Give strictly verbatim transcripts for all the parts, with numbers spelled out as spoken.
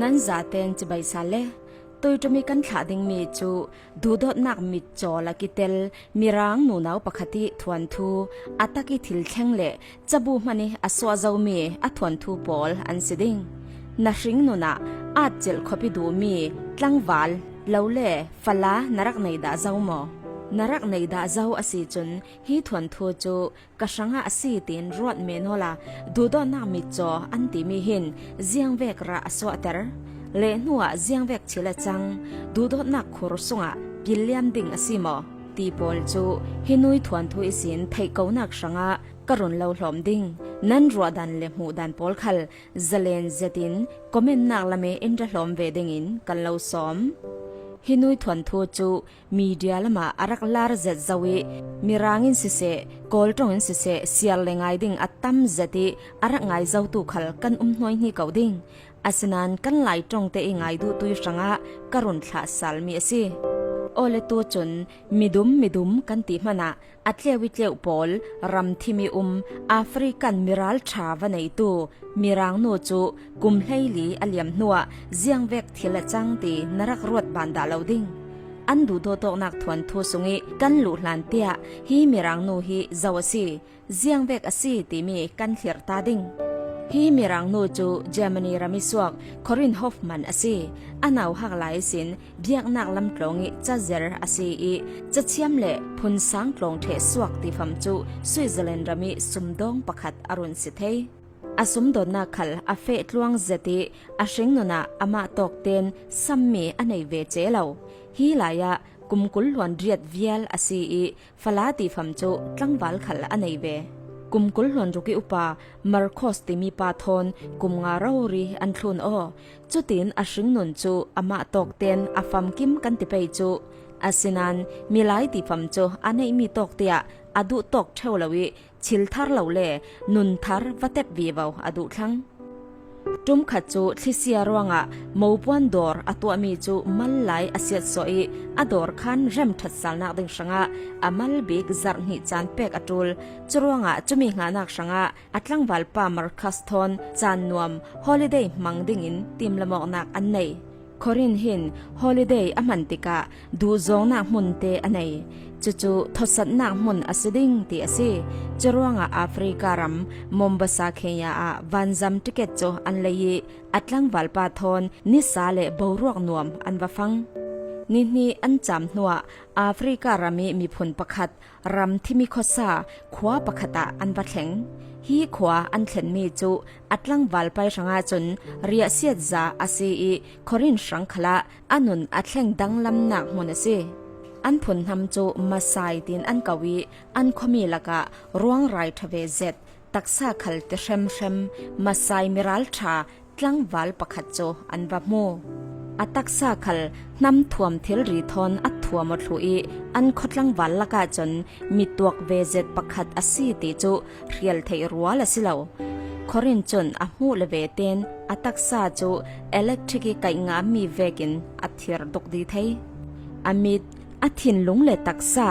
Nan zaten cibai sal le, tuitumi kan thlah dingmi cu duhdawtnak mitcaw la kitel Mirang nunau pakhat ih thuanthu a tak ih thil thleng le cabu hmanh ih a suah zomi a thuanthu pawl an si ding. Na hringnun ah Atcilh khuapi duhmi tlangval, lo le fala na rak nei dah zo maw? Na rak nei dah zo a si cun hi thuanthu cu ka hrangah a si tiin ruat men awla duhdawtnak mitcaw an timi hin ziangvek rah a suahter? Le hnuah ziangvek thil a cang? Duhdawtnak khur sungah pil liam ding a si maw? Ti pawl cu hi nui thuanthu ihsin theih konak hrangah ka run lo hlawm ding. Nan ruahdan le hmuhdan pawl khal zalen zetin comment-nak lam ih in ra hlawm ve dingin kan lo sawm. Hi nui thuanthu cu media lamah a rak lar zet zo ih Mirang in siseh, Kawl ṭong in siseh, siar le ngai ding a tam zet ih a rak ngai zotu khal kan um hnuaihni ko ding. Asinain kan Lai ṭongte ih ngai duhtui hrangah ka run thlah salmi a si. Awle tu cun midum midum kan ti hmanah a tleu ih tleuh pawl, ramthim ih um African miralṭha va neitu Mirang nu cu kum hleili a liam hnuah ziangvek thil a cang ti na rak ruat ban dah lo ding. An duhdawt awknak thuanthu sungih kan luh hlan tiah hi Mirang nu hi zo a si, ziangvek a si timi kan hlir ta ding. Hi Mirang nu cu Germany ram ih suak Corinne Hoffmann a si. A nauhak lai ihsin biaknak lamtlawng ih cazer a si ih, cathiam le phunsang tlawng ṭheh suak tifam cu Switzerland ram ih sumdawng pakhat a run si thei. A sumdawnnak khal a feh tluang zet ih a hringnun ah amah tawkten sammi a nei ve ce lo. Hi lai ah kum kul hluan riat vial a si ih fala tifam cu tlangval khal a nei ve. Kum kul hluan ruk ih upa Marcos timi pa thawn kum nga rori an thlun aw. Cutin a hringnun cu amah tawkten a famkim kan ti pei cu. Asinain milai tifam cu a neihmi tawk tiah a duh tawk ṭheu lo ih thil thar lo le nun thar va tep vivo a duh thlang. Ṭum khat cu thlisia ruangah mopuan dawr a tuahmi cu mal lai a siatsuah ih a dawr khan remṭhat salnak ding hrangah a mal bik zarh hnih caan pek a ṭul. Curuangah cumi hngahnak hrangah a tlangvalpa Marcus thawn caan nuam holiday hmang dingin timlamawknak an nei. Corinne hin holiday a hman tikah duhzawngnak hmunte a nei. Cucu thawsatnak hmun a si ding ti a si. Curuangah Africa ram Mombasa, Kenya ah vanzam ticket cu an lei ih a tlangvalpa thawn nisa le boruak nuam an va fang. Nihnih an cam hnuah Africa ram ih miphun pakhat ramthim ih khuasa khua pakhat ah an va thleng. Hi khua an thlenmi cu a tlangvalpa ih hrangah cun riahsiat za a si ih Corinne hrang khalah a nun a thleng danglamnak hmun a si. An phunhnam cu Masai tiin an ko ih an khuami lakah ruangrai ṭha ve zet, taksa khal ti hremhrem, Masai miralṭha tlangval pakhat cu an va hmu. A taksa khal hnamthuam thilri thawn a thuam aw thluh ih an khuatlangval lakah cun mi tuak ve zet pakhat a si ti cu hrial theih rual a si lo. Corinne cun a hmuh le ve tein a taksa cu electric ih kaih ngammi vekin a thir duk dih thei. A mit, a thinlung le taksa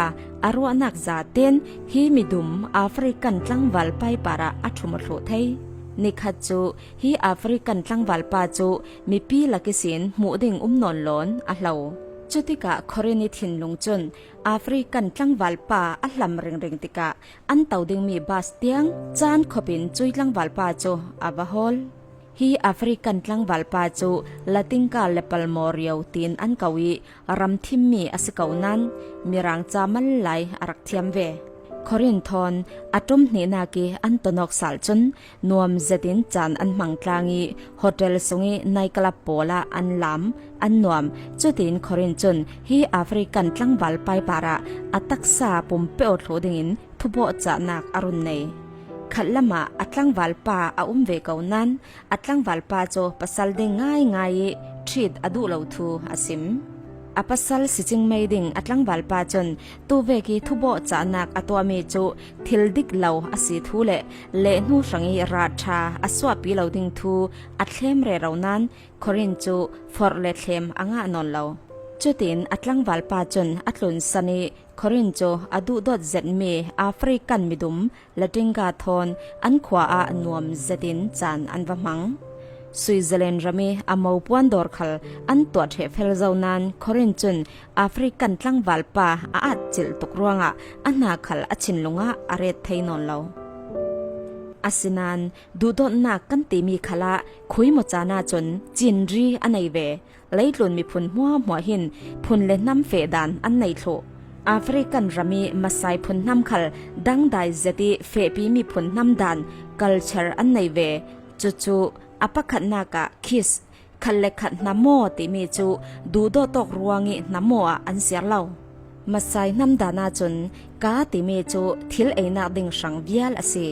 a ruahnak zaten hi midum African tlangvalpa ih parah a ṭhum aw thluh thei. Nikhat cu hi African tlangvalpa cu mipi lak ihsin hmuh ding um nawn loin a hlo. Cutikah Corinne ih thinlung cun African tlangvalpa a hlam ringring tikah an to dingmi bus tiang caan khopin cui tlangvalpa cu a va hawl. Hi African tlangvalpa cu Latinka le Palmorio tiin an ko ih ramthimmi a si ko nain Mirang ca mal lai a rak thiam ve. Corinne thawn a ṭum hnihnak ih an ton awk sal cun nuam zetin caan an hmang tlang ih hotel sungih night club pawl ah an lam, an nuam. Cutin Corinne cun hi African tlangvalpa ih parah a taksa pumpeuh aw thluh dingin thubawh cahnak a run nei. Khatlam ah a tlangvalpa a um ve ko nain a tlangvalpa cu pasal ding ngaingai ih ṭhit a duh lo thu a sim. A pasal si cingmei ding a tlangvalpa cun tuvek ih thubawh cahnak a tuahmi cu thil dik lo a si thu le lehhnu hrang ih rah ṭha a suahpi lo ding thu a thlem rero nain Corinne cu forh le thlem a ngah nawn lo. Cutin a tlangvalpa cun a tlunsan ih Corinne cu a duhdawt zetmi African midum Latinka thawn an khua ah nuam zetin caan an va hmang. Switzerland ram i a mopuan dawr khal an tuah ṭheh fel zo nan Corinne cun African tlangvalpa a at cilh tuk ruangah a hna khal a thinlung ah a ret thei nawn lo. Asinain duhdawtnak kan timi khalah khuimaw caan ahcun cinri a nei ve. Leitlun miphun hmuahhmuah hin phun le hnam feh dan an nei thluh. African ram i Masai phunhnam khal dangdai zet i fehpi miphun hnam dan, culture, an nei ve. Cucu a pakhatnak ah kiss, khat le khat hnamaw timi cu duhdawt awk ruang i hnamaw ah an siar lo. Masai hnam dan ahcun ka timi cu thil einak ding hrang vial a si.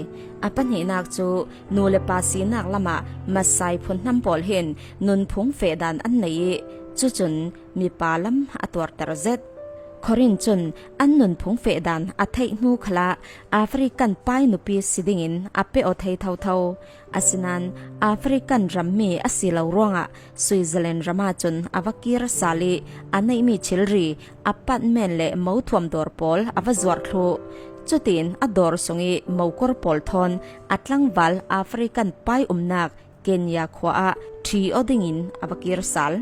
A pahnihnak cu nu le pa sinak lamah Masai phunhnam pawl hin nunphung feh dan an nei i cucun mipa lam a tuarter zet. Corinne cun an nunphung feh dan a theih hnu khalah African pai nupi si dingin a pe aw thei thotho. Asinain African rammi a si lo ruangah Switzerland ram ahcun a va kir sal i a neihmi thilri, apartment le mothuam dawr pawl a va zuar thluh. Cutin a dawr sung i mokor pawl thawn a tlangval African pai umnak Kenya khua ah ṭhi aw dingin a va kir sal.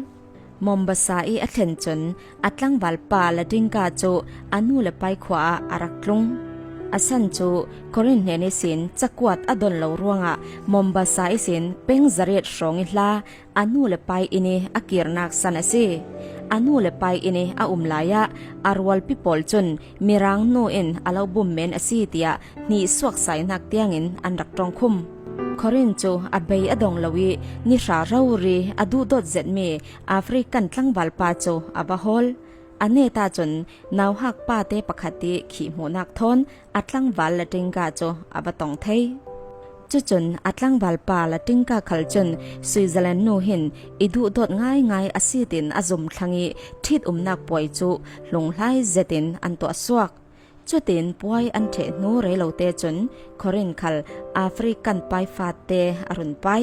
Mombasa i a thlen cun a tlangvalpa Latinka cu a nu le pai khua ah a rak tlung. A san cu Corinne hnen ihsin cakuat a don lo ruangah Mombasa ihsin peng zariat hrawng i hla a nu le pai inn i a kirnak san a si. A nu le pai inn i a um lai ah a rualpi pawl cun Mirang nu in a lo bum men a si tiah hnihsuak sainak tiangin an rak ṭongkhum. Corinne cu a bei a dong lo i ni hra rori a duhdawt zetmi African tlangvalpa cu a va hawl. A net ahcun nauhak pate pakhat i khihhmuhnak thawn a tlangval Latinka cu a va tong thei. Cucun a tlangvalpa Latinka khal cun Switzerland nu hin i duhdawt ngaingai a si tiin a zum thlang i ṭhit umnak puai cu hlunghlai zetin an tuahsuak. Cutin puai an ṭheh hnu rei lote cun Corinne khal African pai fatte a run pai.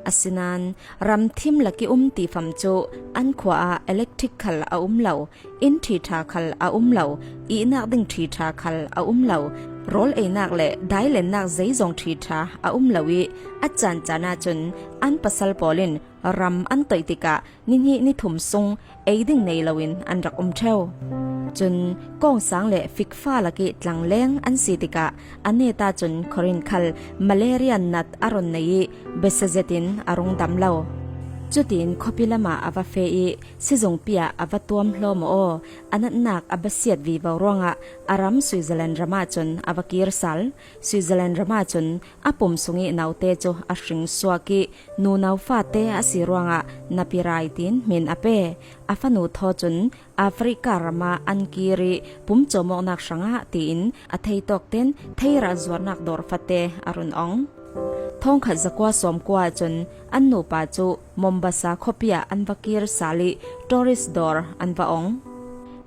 Asinain ramthim lak i um tifam cu an khua ah electric khal a um lo, inn ṭhiṭha khal a um lo, ihnak ding ṭhiṭha khal a um lo, rawl einak le dailennak zeizong ṭhiṭha a um lo i a caan caan ahcun an pasal pawl in ram an toih tikah ni hnih ni thum sung ei ding nei loin an rak um ṭheu. Cun kawngsang le fikfa lak i tlangleng an si tikah a net ahcun Corinne khal malaria nat a run nei i besia zetin a rung dam lo. Cutin khuapi lamah a va feh i sizungpi ah a va tuam hlawm aw. A natnak a besiat vivo ruangah a ram Switzerland ram ahcun a va kir sal. Switzerland ram ahcun a pum sung i naute cu a hring suak i nunau fate a si ruangah Napirai tiin hmin a pe. A fanu thaw cun Africa ram ah an kir i pum cawmawknak hrangah tiin a theitawk ten theirah zuarnak dawr fate a run ong. Thawngkhat zakua sawmkua ahcun an nupa cu Mombasa khuapi ah an va kir sal i tourist dawr an va ong.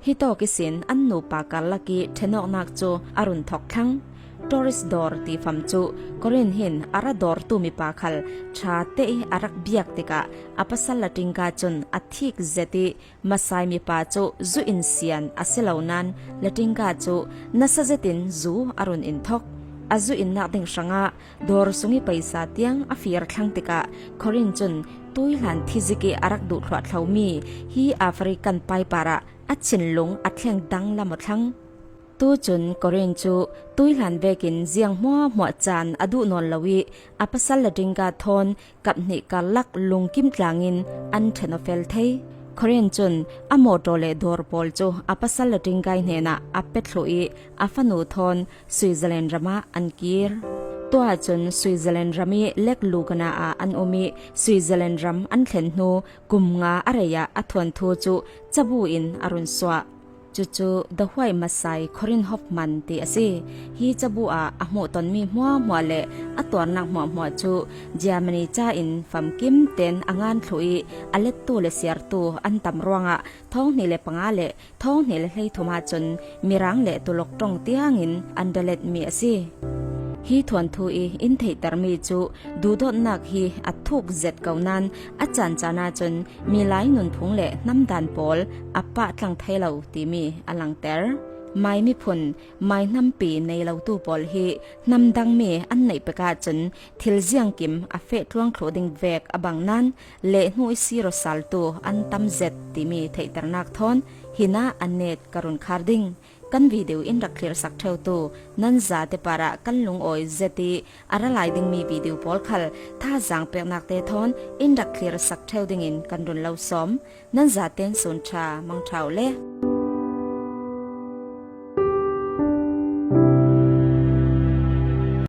Hitawk ihsin an nupa karlak i ṭhenawknak cu a run thawk thlang. Tourist dawr tifam cu Corinne hin a ra dawrtu mipa khal ṭha te i a rak biak tikah a pasal Latinka cun a thik zet i Masai mipa cu zu in sian a si lo nan Latinka cu nasa zetin zu a run in thawk. A zu innak ding hrangah dawr sung i paisa tiang a fir thlang tikah Corinne cun tuihlan thizik i a rak duhthluah thlomi hi African pai parah a thinlung a thleng danglam aw thlang. Tucun Corinne cu tuihlan vekin ziang hmuahhmuah caan a duh nawn lo i a pasal Latinka thawn kap hnih karlak lungkim tlangin an ṭhen aw fel thei. Corinne cun a mawṭaw le dawr pawl cu a pasal Latinka hnenah a pe thluh i a fanu thawn Switzerland ram ah an kir. Tuah cun Switzerland ram i Lake Lugana ah an um i Switzerland ram an thlen hnu kum nga a rei ah a thuanthu cu cabu in a run suah. Cucu The White Masai Corinne Hoffmann ti a si. Hi cabu ah a hmuhtonmi hmuahhmuah le a tuarnak hmuahhmuah cu Germany ca in famkim tein a ngan thluh i a lettu le siartu an tam ruangah thawng hnih le panga le thawng hnih le hleithum ahcun Mirang le Tuluk ṭong tiangin an daletmi a si. Hi thuanthu i in theihtermi cu duhdawtnak hi a thuk zet ko nan a caan caan ahcun milai nunphung le hnamdan pawl a pahtlang thei lo timi a langter. Mai miphun, mai hnampi nei lotu pawl hi hnam dang mi an neih pek ahcun thil ziangkim a feh tluang thluh ding vek a bang nain lehhnu i si rawsaltu an tam zet timi theihternak thawn hinah an net ka run khar ding. Kan video in rak thlir sak ṭheutu nan zate parah kan lungawi zet i a ra lai dingmi video pawl khal thazaang peknak te thawn in rak thlir sak ṭheu dingin kan run lo sawm. Nan zaten sun ṭha mang ṭha uh le.